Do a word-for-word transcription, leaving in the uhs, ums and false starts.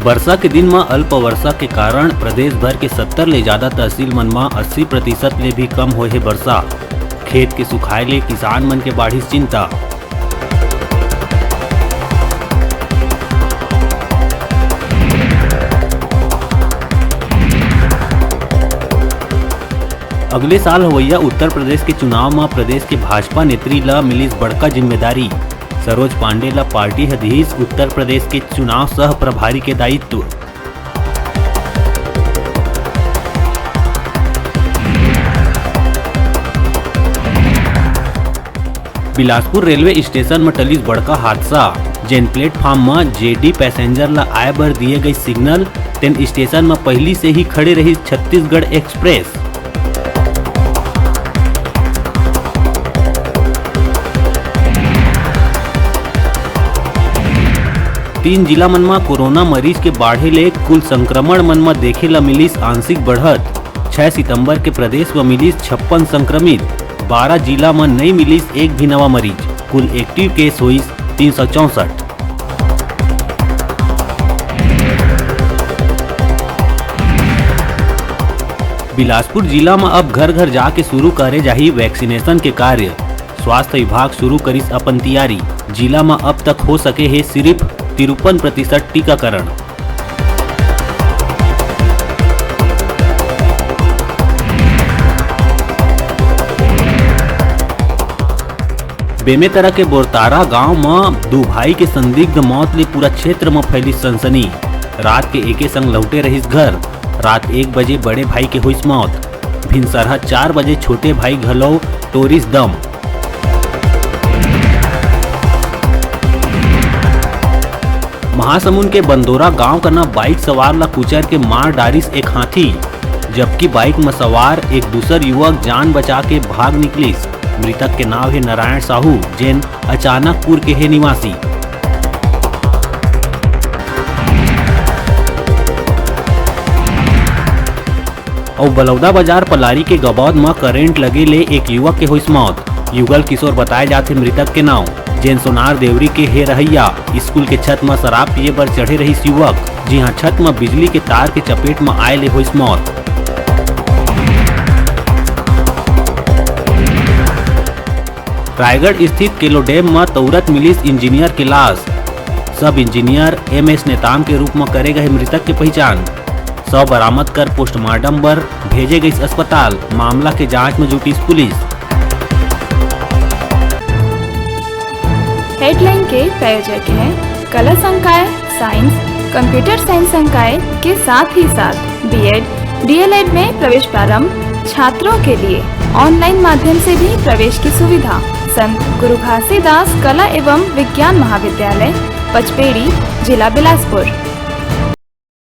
बरसा के दिन म अल्प वर्षा के कारण प्रदेश भर के सत्तर ले जादा तहसील मन म अस्सी प्रतिशत ले भी कम होए हे बरसा। खेत के सुखाए ले किसान मन के बाढ़िस चिंता। अगले साल होवइया उत्तर प्रदेश के चुनाव म प्रदेश के भाजपा नेतरी ल मिलिस बड़का जिम्मेदारी। सरोज पांडे ल पार्टी ह दिहिस उत्तर प्रदेश के चुनाव सह प्रभारी के दायित्व। बिलासपुर रेलवे स्टेशन म टलिस बड़का हादसा, जेन प्लेटफॉर्म म जेडी पैसेंजर ल आए बर दिए गई सिग्नल, तेन स्टेशन म पहिली से ही खड़े रहिस छत्तीसगढ़ एक्सप्रेस। तीन जिला मन म कोरोना मरीज के बाढ़े ले कुल संक्रमण मन म देखे ल मिलिस आंशिक बढ़त। छह सितंबर के प्रदेश म मिलिस छप्पन संक्रमित, बारह जिला म नई मिलिस एक भी नवा मरीज। कुल एक्टिव केस होइस तीन सौ चौसठ। बिलासपुर जिला म अब घर-घर जाके शुरू करे जाही वैक्सीनेशन के कार्य। स्वास्थ्य विभाग शुरू करिस अपन तैयारी। जिला म अब तक हो सके हे सिर्फ तिरपन प्रतिशत टीकाकरण। बेमेतरा के बोरतारा गांव म दू भाई के संदिग्ध मौत ले पूरा क्षेत्र म फैलिस सनसनी। रात के एके संग लहुटे रहिस घर। रात एक बजे बड़े भाई के होइस मौत। भिनसरहा चार बजे छोटे भाई घलो टोरिस दम। महासमुंद के बंदोरा गांव कना बाइक सवार ला कुचर के मार डारिस एक हाथी, जबकि बाइक म सवार एक दूसर युवक जान बचा के भाग निकलिस। मृतक के नाव हे नारायण साहू, जेन अचानकपुर के हे निवासी। अउ बलौदा बाजार पलारी के गबौद म करंट लगे ले एक युवक के होइस मौत। युगल किशोर बताए जाथे मृतक के नाव, जेन सोनार देवरी के हे रहइया। स्कूल के छत म शराब पिए बर चढ़े रहिस युवक, जिहां छत म बिजली के तार के चपेट म आए ले होइस मौत। रायगढ़ स्थित केलो डैम म तौरत मिलिस इंजीनियर के लाश। सब इंजीनियर एम एस नेताम के रूप म करे गए मृतक के पहिचान। शव बरामद कर पोस्टमार्टम बर भेजे गइस अस्पताल। मामला के जांच म जुटिस पुलिस। हेडलाइन के प्रायोजक हैं कला संकाय, साइंस, कंप्यूटर साइंस संकाय के साथ ही साथ बीएड, डीएलएड में प्रवेश प्रारंभ, छात्रों के लिए ऑनलाइन माध्यम से भी प्रवेश की सुविधा। संत गुरु घासीदास कला एवं विज्ञान महाविद्यालय, पचपेड़ी, जिला बिलासपुर।